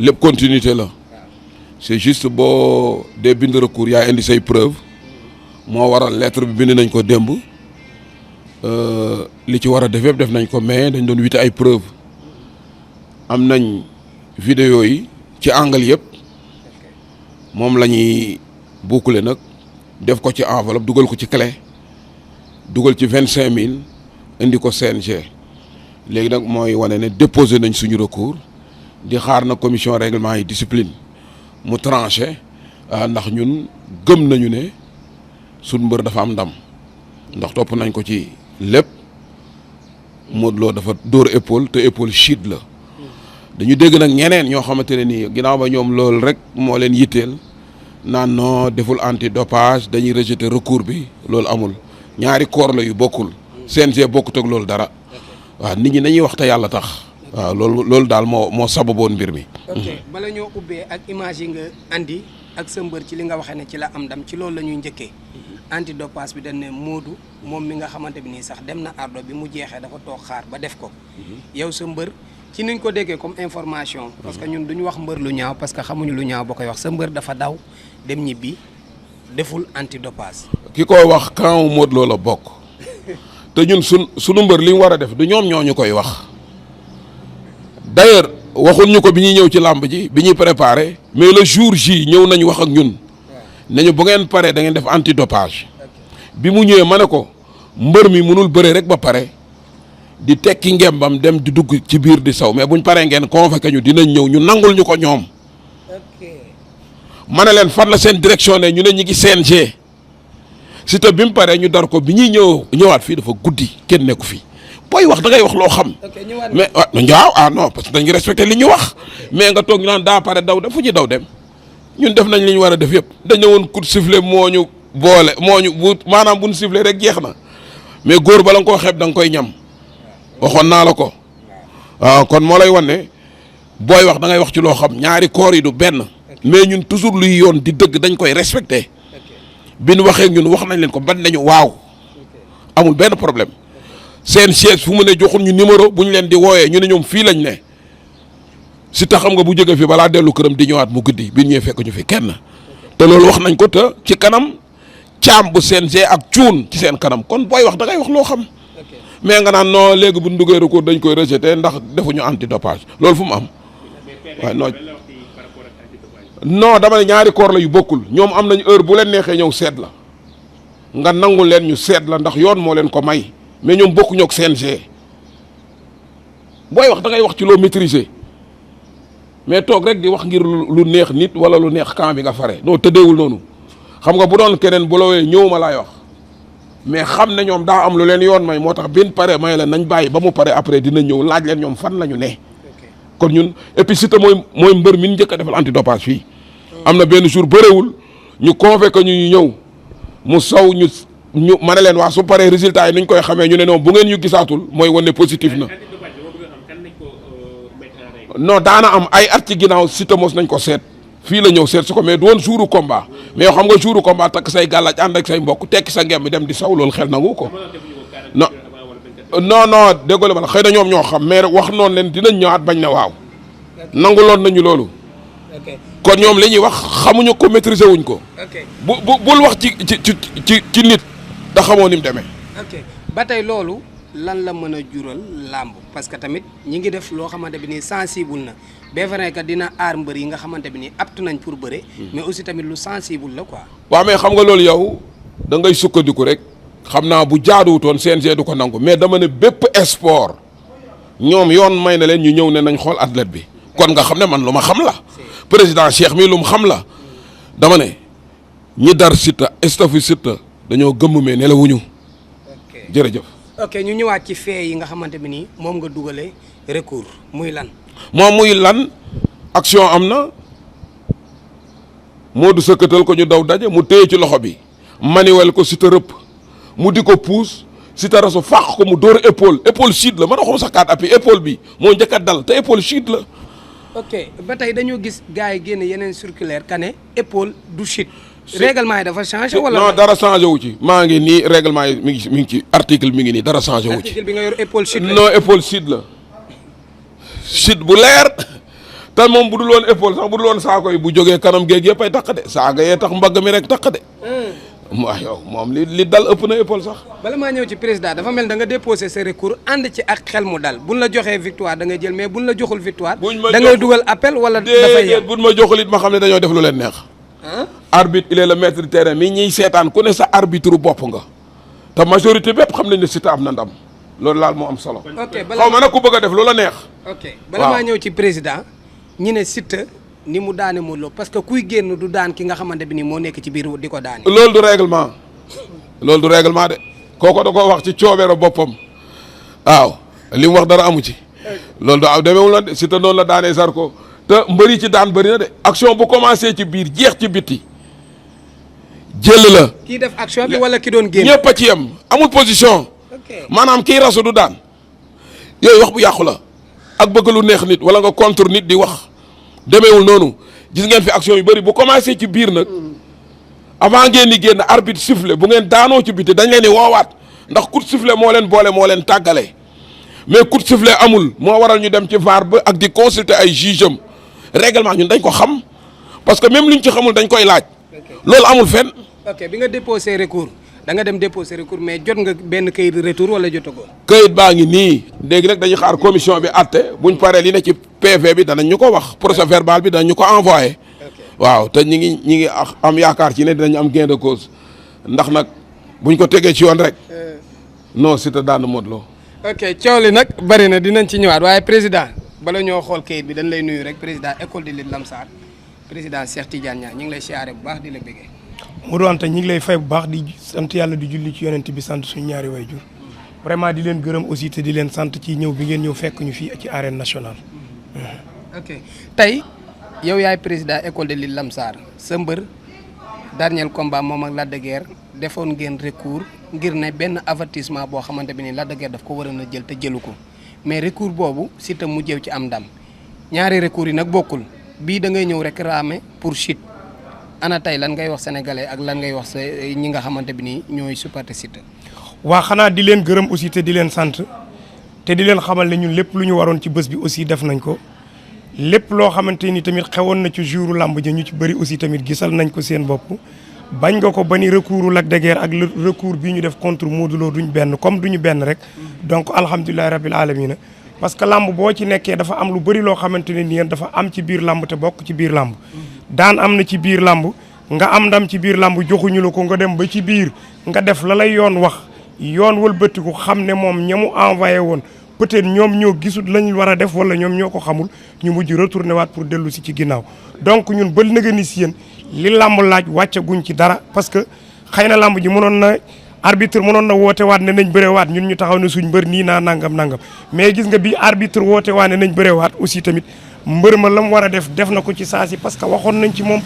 lépp continuité la c'est juste boo dee bind recours yaa indi say preuve moo waral lettre bi bind nañ ko démb li ci war a def yëpp def nañ ko mais dañ doon wite ay preuve am nañ vidéo yi ci angle yëpp moom la ñuy boucler nag def ko ci enveloppe dugal ko ci clé dugal ci 25000 indi ko CNG léegi nag mooy wane ne déposé nañ suñu recours di xaar na commission règlement yi discipline mu tranché ndax ñun gëm nañu ne suñ mbër dafa am ndam ndax topp nañ ko ci lépp Modou Lo dafa dóor épaule te épaule chute la dañu dégg nag ñeneen ñoo xamante ne nii ginnaaw ba ñoom loolu rek moo leen yitteel naan non deful antidopage dañuy rejeter recours bi loolu amul ñaari corps la yu bokkul CNG bokkut ak loolu dara waaw nit ñi nañuy wax te yàlla tax waaw loolu daal moo sababoon mbir mi. ok bala ñoo ubbee ak image yi nga andi ak sa mbër ci li nga waxee ne ci la am ndam ci loolu la ñuy njëkkee antidopage bi dañ ne Modou moom mi nga xamante bi nii sax dem na ardo bi mu jeexee dafa toog xaar ba def ko yow sa mbër ci niñ ko déggee comme information parce que ñun duñu wax mbër lu ñaaw parce que xamuñu lu ñaaw ba koy wax sa mbër dafa daw dem ñibbi deful antidopage. ki koy wax camp Modou Lo la bokk te ñun sunu mbër li mu war a def du ñoom ñoo ñu koy wax d'ailleurs waxul ñu ko bi ñuy ñëw ci làmb ji bi ñuy préparé mais le jour J ñëw nañu wax ak ñun nañu bu ngeen paree da ngeen def antidopage bi mu ñëwee ma ne ko mbër mi mënul bëre rek ba pare di tekki ngembam dem di dugg ci biir di saw mais buñ paree ngeen convoqué ñu dinañ ñëw ñu nangul ñu ko ñoom ma ne leen fan la seen direction ne ñu ne ñi ngi CNG Siteu bi mu paree ñu dar ko bi ñuy ñëwaat fii dafa guddi kenn nekku fi booy wax da ngay wax loo xam mais waaw non parce que dañu respecté li ñu wax mais nga toog ñu naan daa pare daw dem fu ñu daw dem ñun def nañ li ñu war a def yëpp dañu woon coup de sifflet moo ñu boole maanaam bu ñu sifflet rek jeex na mais góor bala nga koo xeeb da nga koy ñam waxoon naa la ko waaw kon moo lay wan ne booy wax da ngay wax ci loo xam ñaari koor yi du benn mais ñun toujours luy yoon di dëgg dañ koy respecté bi ñu waxee ñun wax nañ leen ko ban nañu waaw amul benn problème seen siège fu mu ne joxul ñu numéro bu ñu leen di wooyee ñu ne ñoom fii lañ ne si tax xam nga bu jógee fi balaa dellu këram di ñëwaat mu guddi bi ñëwee fekk ñu fi kenn te loolu wax nañ ko te ci kanam caam bu CNG ak cuun ci seen kanam kon booy wax da ngay wax loo xam mais nga naan non léegi bu ñu duggee recours dañ koy rejeté ndax defuñu antidopage loolu fu mu am waaye non dama ne ñaari koor la yu bokkul ñoom am nañ heure bu leen neexee ñëw seet la nga nangu leen ñu seet la ndax yoon moo leen ko may mais ñoom bokkuñu ak CNG booy wax da ngay wax ci loo maîtriser mais toog rek di wax ngir lu neex nit wala lu neex camp bi nga fare non tëddeewul noonu xam nga bu doon keneen bu la wooyee ñëwuma laay wax mais xam ne ñoom daa am lu leen yoon may moo tax bin pare may la nañ bàyyi ba mu pare après dina ñëw laaj leen ñoom fan la ñu ne kon ñun et puis Siteu mooy mbër mi njëkk a defal antidopage fii am na benn jour bëréwul ñu convoqué ñu ñëw mu saw ñu ma ne leen waa su paree résultat yi nuñ koy xamee ñu ne non bu ngeen ñu gisaatul mooy wane positif na non daana am ay at ci ginnaaw Siteu mos nañ ko seet fii la ñëw seet su ko mais du woon jouru combat mais xam nga jouru combat takk say gàllaaj ànd ak say mbokk tekki sa ngem bi dem di saw loolu xel nangu ko non déggoo ma la xëy na ñoom ñoo xam mais wax noonu leen dinañ ñëwaat bañ na waaw nanguloon nañu loolu kon ñoom li ñuy wax xamuñu ko maîtriser wuñ ko bul wax ci nit da xamoo ni mu demee ba tey loolu lan la mën a jural làmb parce que tamit ñi ngi def loo xamante bi nii sensible na bien vrai que dina aar mbër yi nga xamante bi nii apte nañ pour bëre mais aussi tamit lu sensible la quoi waaw mais xam nga loolu yow da ngay sukkandiku rek xam naa bu jaaduwutoon CNG du ko nangu mais dama ne bépp sport ñoom yoon may na leen ñu ñëw ne nañ xool athlète bi kon nga xam ne man lu ma xam la président Cheikh mi lu mu xam la dama ne ñi dar Siteu staffu Siteu dañoo gëmm mais nelawuñu jërëjëf ok ñu ñëwaat ci fee yi nga xamante bi nii moom nga dugalee recours muy lan action am na Modou sëkkatal ko ñu daw daje mu téye ci loxo bi manuel ko Siteu rëpp mu di ko puus Siteu raso fàq ko mu dóor épaule chute la man waxuma sax kaat appi épaule bi moo njëkk a dal te épaule chute la ok ba tey dañoo gis gars yi génne yeneen circulaire ka ne épaule du chute règlement yi dafa changé wala non dara changé wu ci maa ngi nii règlement yi mi ngi ci article mi ngi nii dara changé wu ci article bi nga yor épaule chute la non épaule chute la chute bu leer te moom bu dul woon épaule sax bu dul woon saako yi bu jógee kanam géeg yëpp ay taq de saaga yee tax mbagg mi rek taq de. waaw yow moom li dal ëpp na épaule sax. bala maa ñëw ci président dafa mel da nga déposé sa recours ànd ci ak xel mu dal buñ la joxee victoire da ngay jël mais buñ la joxul victoire. da ngay dugal appel wala. dafay yem buñ ma joxul it ma xam ne dañoo def lu leen neex. arbitre il est le maître du terrain mi ñiy seetaan ku ne sa arbitre bopp nga. te majorité bépp xam nañ ne Siteu am na ndam loolu laal moo am solo. ok xaw ma nag ku bëgg a def lu la neex. ok bala maa ñëw ci président ñi ne Siteu ni mu daane Modou Lo parce que kuy génn du daan ki nga xamante bi nii moo nekk ci biir di ko daane. loolu du règlement de kooko da koo wax ci coobeere boppam waaw li mu wax dara amu ci. loolu du demeewul na de Siteu noonu la daanee Zarko te mbëri ci daan bëri na de action bu commencé ci biir jeex ci bitti jël la. kii def action bi wala ki doon génn. ñëpp a ci yem amul position. maanaam kii rasu du daan yooyu wax bu yàqu la ak bëgg lu neex nit wala nga contre nit di wax. demeewul noonu gis ngeen fi action yu bëri bu commencé ci biir nag avant ngeen di génn arbitre sifflé bu ngeen daanoo ci biti dañ leen di woowaat ndax coup de sifflet moo leen boole moo leen tàggale mais coup de sifflet amul moo waral ñu dem ci VAR ba ak di consulter ay juge am règlement ñun dañ ko xam parce que même luñ ci xamul dañ koy laaj loolu amul fenn. ok bi nga déposé recours da nga dem déposé recours mais jot nga benn kayit de retour wala jotagoo. kayit baa ngi nii léegi rek dañuy xaar commission bi àtte buñ paree li ne ci PV bi danañ ñu ko wax procès verbal bi danañ ñu ko envoyé. waaw te ñi ngi am yaakaar ci ne dinañ am gain de cause ndax nag buñ ko tegee ci yoon rek non Siteu daan na Modou Lo. ok coow li nag bari na dinañ ci ñëwaat waaye président bala ñoo xool kayit bi dañ lay nuyu rek président école de lutte Lamsar président Cheikh Tidiane Niang ñu ngi lay siyaare bu baax di la bëggee. Modou Anta ñi ngi lay fay bu baax di sant yàlla di julli ci yonent bi sant suñu ñaari waajur vraiment di leen gërëm aussi te di leen sant ci ñëw bi ngeen ñëw fekk ñu fii ci arène nationale. ok tey yow yaay président école de lutte Lamsar sa mbër dernier combat moom ak Lac de Guiers defoon ngeen recours ngir ne benn avertissement boo xamante bi ni Lac de Guiers daf ko waroon a jël te jëlu ko mais recours boobu Siteu mu jëw ci am ndam ñaari recours yi nag bokkul bii da ngay ñëw réclamer pour chute. ana tey lan ngay wax sénégalais ak lan ngay wax sa ñi nga xamante bi nii ñooy supporter Siteu. waa xanaa di leen gërëm aussi te di leen sant te di leen xamal ne ñun lépp lu ñu waroon ci bés bi aussi def nañ ko lépp loo xamante ni tamit xewoon na ci jouru làmb ja ñu ci bëri aussi tamit gisal nañ ko seen bopp bañ nga ko ba ni recours Lac de Guiers ak recours bii ñu def contre Modou Lo duñ benn comme duñu benn rek donc alhamdulilahi rabbil alamina parce que làmb boo ci nekkee dafa am lu bëri loo xamante ne nii dafa am ci biir làmb te bokk ci biir làmb daan am na ci biir làmb nga am ndam ci biir làmb joxuñu la ko nga dem ba ci biir nga def la lay yoon wax yoon wëlbatiku xam ne moom ñamu envoyé woon peut-être ñoom ñoo gisut lañ war a def wala ñoom ñoo ko xamul ñu mujj retourné waat pour dellu si ci ginnaaw donc ñun ba nëga ni si yéen li làmb laaj wàccaguñ ci dara parce que xëy na làmb ji mënoon na arbitre mënoon na woote waat ne nañ bëre waat ñun ñu taxaw ne suñ mbër nii naa nangam mais gis nga bi arbitre woote waat ne nañ bëre waat aussi tamit mbër ma la mu war a def na ko ci saa si parce que waxoon nañ ci moom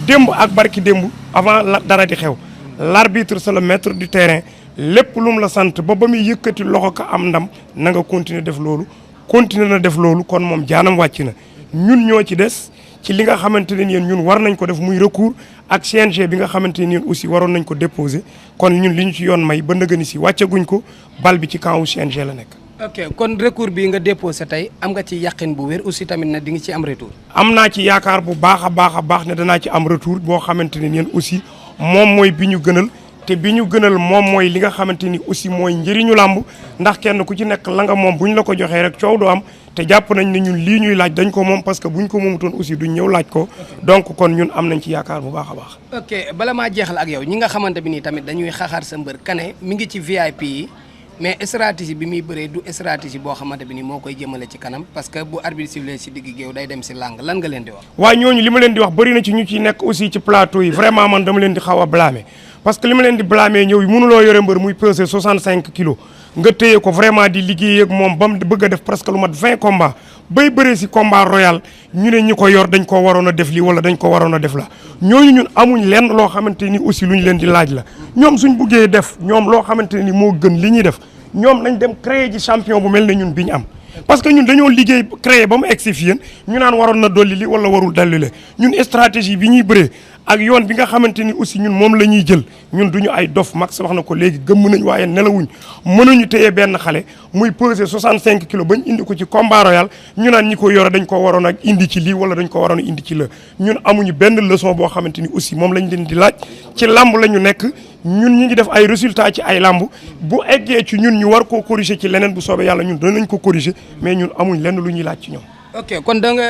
démb ak barki démb avant la dara di xew l'arbitre c'est le maître du terrain lépp lu mu la sant ba muy yëkkati loxo ka am ndam na nga continuer def loolu continuer na def loolu kon moom jaanam wàcc na ñun ñoo ci des ci li nga xamante ne nii ñun war nañ ko def muy recours ak CNG bi nga xamante ne nii aussi waroon nañ ko déposer kon ñun li ñu ci yoon may ba nëgëni si wàccaguñ ko bal bi ci camp wu CNG la nekk. ok kon recours bi nga déposé tey am nga ci yàqin bu wér aussi tamit na di nga ci am retour. am naa ci yaakaar bu baax a baax ne danaa ci am retour boo xamante ne nii aussi moom mooy bi ñu gënal. te bi ñu gënal moom mooy li nga xamante ni aussi mooy njëriñu làmb ndax kenn ku ci nekk la nga moom bu ñu la ko joxee rek coow du am te jàpp nañ ne ñun lii ñuy laaj dañ ko moom parce que buñ ko moomutoon aussi duñ ñëw laaj ko donc kon ñun am nañ ci yaakaar bu baax a baax. ok bala maa jeexal ak yow ñi nga xamante bi nii tamit dañuy xaxaar sa mbër kane mi ngi ci VIP yi mais stratégie bi muy bëree du stratégie boo xamante bi nii moo koy jëmale ci kanam parce que bu arbitre sifflé si digg géew day dem si làng lan nga leen di wax. waaw ñooñu li ma leen di wax bëri na ci ñu ci nekk aussi ci plateau yi vraiment man dama leen di xaw a blâmer parce que li ma leen di blâmer ñëw yi mënuloo yore mbër muy peser 65 kilos nga téye ko vraiment di liggéey ak moom ba mu bëgg a def presque lu mat 20 combats bay bëree si combat royal ñu ne ñi ko yor dañ ko waroon a def lii wala dañ ko waroon a def la ñooñu ñun amuñ lenn loo xamante ni aussi lu ñu leen di laaj la ñoom suñ buggee def ñoom loo xamante ni moo gën li ñuy def ñoom nañ dem créer ji champion bu mel ne ñun bi ñu am parce que ñun dañoo liggéey créer ba mu egsi fi yéen ñu naan waroon na dolli li wala warul dolli le ñun stratégie bi ñuy bëree ak yoon bi nga xamante ni aussi ñun moom la ñuy jël ñun duñu ay dof Max wax na ko léegi gëmm nañ waaye nelawuñ mënuñu téye benn xale muy peser 65 kilos bañ indi ko ci combat royal ñu naan ñi ko yore dañ ko waroon ak indi ci lii wala dañ ko waroon a indi ci la ñun amuñu benn leçon boo xamante ni aussi moom lañ leen di laaj ci làmb la ñu nekk ñun ñi ngi def ay résultats ci ay làmb bu eggee ci ñun ñu war koo corriger ci leneen bu soobee yàlla ñun danañ ko corriger mais ñun amuñ lenn lu ñuy laaj ci ñoom. ok kon da nga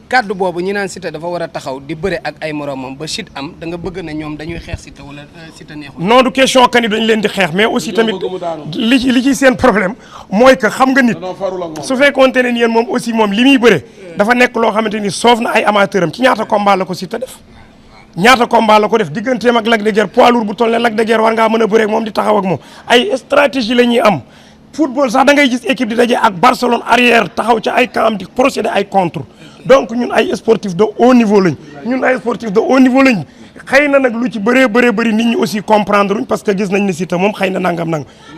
kàddu boobu ñi naan Siteu dafa war a taxaw di bëre ak ay moromam ba chute am da nga bëgg na ñoom dañuy xeex Siteu wala Siteu neexul. non du question que ni dañ leen di xeex mais aussi tamit li ci seen problème mooy que xam nga nit su fekkoonte ne yéen moom aussi moom li muy bëre dafa nekk loo xamante ni soof na ay amateur am ci ñaata combat la ko Siteu def. ñaata combat la ko def digganteem ak Lac de Guiers poids lourd bu toll ne Lac de Guiers war ngaa mën a bëre ak moom di taxaw ak moom ay stratégie la ñuy am football sax da ngay gis équipe di daje ak Barcelone arrière taxaw ca ay camp di procéder ay contre donc ñun ay sportif de haut niveau lañ xëy na nag lu ci bëree bëri nit ñi aussi comprendre uñ parce que gis nañ ne Siteu moom xëy na nangam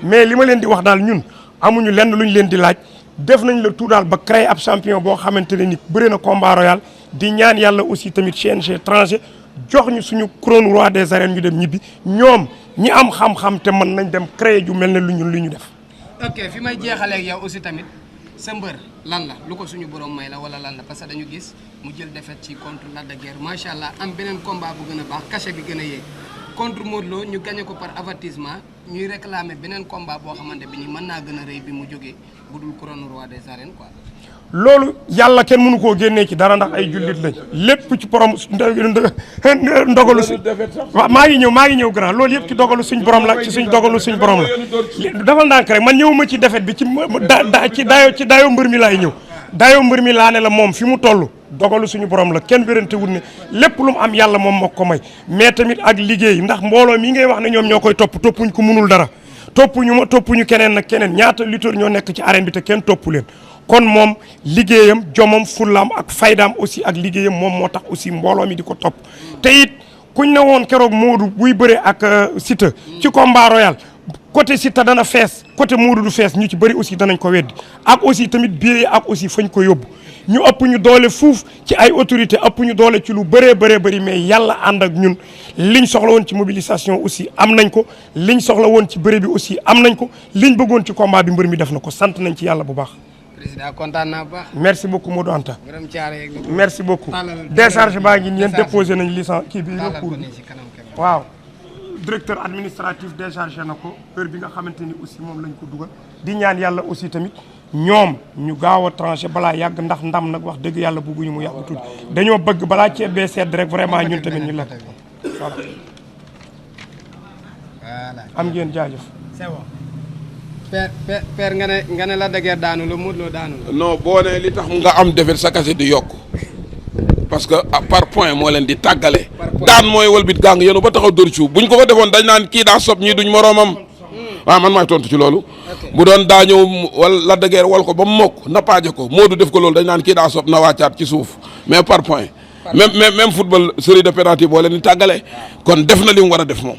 mais li ma leen di wax daal ñun amuñu lenn lu ñu leen di laaj def nañ le tout daal ba créer ab champion boo xamante ne ni bëri na combat royal di ñaan yàlla aussi tamit CNG étranger jox ñu suñu couronne roi des arènes ñu dem ñibbi ñoom ñi am xam-xam te mën nañ dem créer ju mel ne lu ñu def. ok fi may jeexalee ak yow aussi tamit sa mbër lan la lu ko suñu borom may la wala lan la parce que dañu gis mu jël défaite ci contre Lac de Guiers macha allah am beneen combat bu gën a baax cachet bi gën a yéeg contre Modou Lo ñu gagné ko par avertissement ñuy réclamer beneen combat boo xamante bi ni mën naa gën a rëy bi mu jógee bu dul couronne roi des arènes quoi. loolu yàlla kenn mënu koo génnee ci dara ndax ay jullit lañ lépp ci borom ndogalu si waaw maa ngi ñëw grand loolu yëpp ci dogalu suñ borom la ci suñ dogalu suñ borom la dafal ndànk rek man ñëwuma ci defet bi ci dayo mbër mi laay ñëw dayo mbër mi laa ne la moom fi mu toll dogalu suñu borom la kenn wérante wut ne lépp lu mu am yàlla moom moo ko may mais tamit ak liggéey ndax mbooloo mi ngay wax ne ñoom ñoo koy toppuñ ko munul dara toppuñu keneen nag keneen ñaata lutteur ñoo nekk ci arène bi te kenn toppu leen kon moom liggéeyam jomam fullaam ak faydaam aussi ak liggéeyam moom moo tax aussi mbooloo mi di ko topp te it kuñ ne woon keroog Modou buy bëre ak Siteu ci combat royal côté Siteu dana fees côté Modou du fees ñu ci bëri aussi danañ ko weddi ak aussi tamit biir ak aussi fañ ko yóbbu ñu ëpp ñu doole fuuf ci ay autorité ëpp ñu doole ci lu bëree bëri mais yàlla ànd ak ñun liñ soxla woon ci mobilisation aussi am nañ ko liñ soxla woon ci bëre bi aussi am nañ ko liñ bëggoon ci combat bi mbër mi def na ko sant nañ ci yàlla bu baax. président kontaan naa bu baax. merci beaucoup Modou Anta. gërëm caare merci beaucoup. décharge baa ngi ñeen déposé nañ licence kii bi recours bi waaw. directeur administratif déchargé na ko heure bi nga xamante ni aussi moom lañ ko dugal di ñaan yàlla aussi tamit ñoom ñu gaaw a tranché balaa yàgg ndax ndam nag wax dëgg yàlla bëgguñu mu yàgg tuuti dañoo bëgg balaa ceeb bee sedd rek vraiment ñun tamit ñu lekk voilà. am ngeen jaajëf. c'est bon. père nga ne Lac de Guiers daanu la Modou Lo daanu la. non boo ne li tax nga am defet sa kase di yokk parce que par point moo leen di tàggale. daan mooy walbit gang yéen ba taxaw dóor ci buñ ko defoon dañ naan kii daa sob ñii duñ moroomam. waaw man maay tontu ci loolu. bu doon daa ñëw wala Lac de Guiers wal ko ba mu mokk nappaaje ko Modou def ko loolu dañ naan kii daa sob na wàccaat ci suuf mais par point. même football série de pénalty boo leen di tàggale kon def na li mu war a def moom.